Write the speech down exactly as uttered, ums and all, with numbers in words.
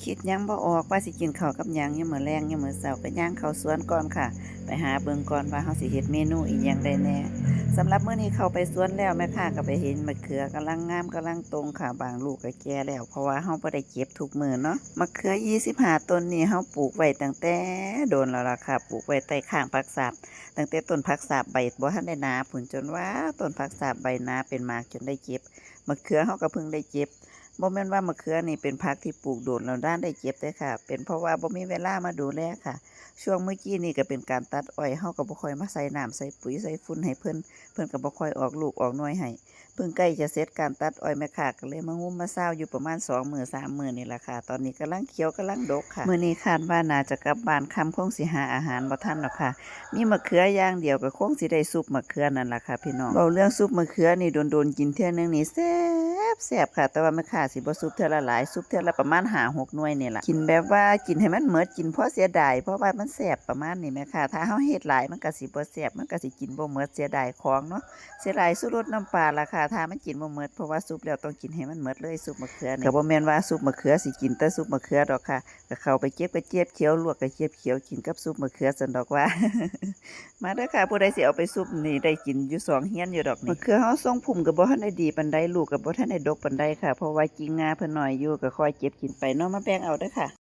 คิดหยังบ่ออกว่าสิกินข้าวกับหยังยามมื้อแลงยามมื้อเช้า ก็ย่างเข้าสวนก่อนค่ะ ไปหาเบิ่งก่อนว่าเฮาสิเฮ็ดเมนูอีหยังได้แหน่ สำหรับมื้อนี้เข้าไปสวนแล้ว แม่ค้าก็ไปเห็นมะเขือกำลังงามกำลังโต่งค่ะ บางลูกก็แก่แล้ว เพราะว่าเฮาบ่ได้เก็บทุกมื้อเนาะ มะเขือยี่สิบห้าต้นนี่เฮาปลูกไว้ตั้งแต่โดนแล้วล่ะค่ะ ปลูกไว้ใต้ข้างผักสาบ ตั้งแต่ต้นผักสาบใบบ่ทันได้หนาพู้น จนว่าต้นผักสาบใบหนาเป็นหมากจนได้เก็บ มะเขือเฮาก็เพิ่งได้เก็บ บ่แม่นว่ามะเขือนี่เป็นผักที่ปลูกโดนแล้วด้านได้เก็บเด้อค่ะ เป็นเพราะว่าบ่มีเวลามาดูแลค่ะ ช่วงเมื่อกี้นี่ก็เป็นการตัดอ้อย เฮาก็บ่ค่อยมาใส่น้ำใส่ปุ๋ยใส่ฝุ่นให้เพิ่น เพิ่นก็บ่ค่อยออกลูกออกหน่วยให้ เพิ่งใกล้จะเสร็จการตัดอ้อย แม่ค้าก็เลยมางุ้มมาซาวอยู่ประมาณสองมื้อสามมื้อนี่ล่ะค่ะ ตอนนี้กำลังเขียวกำลังดกค่ะ มื้อนี้คาดว่าน่าจะกลับบ้านค่ำ คงสิหาอาหารบ่ทันดอกค่ะ มีมะเขืออย่างเดียวก็คงสิได้ซุปมะเขือนั่นล่ะค่ะพี่น้อง เว้าเรื่องซุปมะเขือนี่โดนๆกินเทื่อนึงนี่แซ่บๆค่ะ แต่ว่าแม่ค้าสิบ่ซุปเทื่อละหลาย ซุปเทื่อละประมาณห้าหกหน่วยนี่ล่ะ กินแบบว่ากินให้มันหมด กินพอเสียดาย เพราะว่ามันแซ่บประมาณนี้แม่ค้า ถ้าเฮาเฮ็ดหลายมันก็สิบ่แซ่บ มันก็สิกินบ่หมด เสียดายของเนาะ เสียดายชูรสน้ำปลาล่ะค่ะ ถ้ามันกินบ่หมด เพราะว่าซุปแล้วต้องกินให้มันหมดเลย ซุปมะเขือนี่ ก็บ่แม่นว่าซุปมะเขือสิกินแต่ซุปมะเขือดอกค่ะ ก็เข้าไปเก็บกระเจี๊ยบเขียว ลวกกระเจี๊ยบเขียวกินกับซุปมะเขือซั่นดอกว่า มาเด้อค่ะ ผู้ใดสิเอาไปซุปนี่ได้กินอยู่สองเฮือนอยู่ดอกนี่ มะเขือเฮาทรงพุ่มก็บ่ทันได้ดีปานใด ลูกก็บ่ทันได้ดกปานใดค่ะ เพราะว่ากิ่งงาเพิ่นน้อยอยู่ ก็ค่อยเก็บกินไปเนาะ มาแบ่งเอาเด้อค่ะ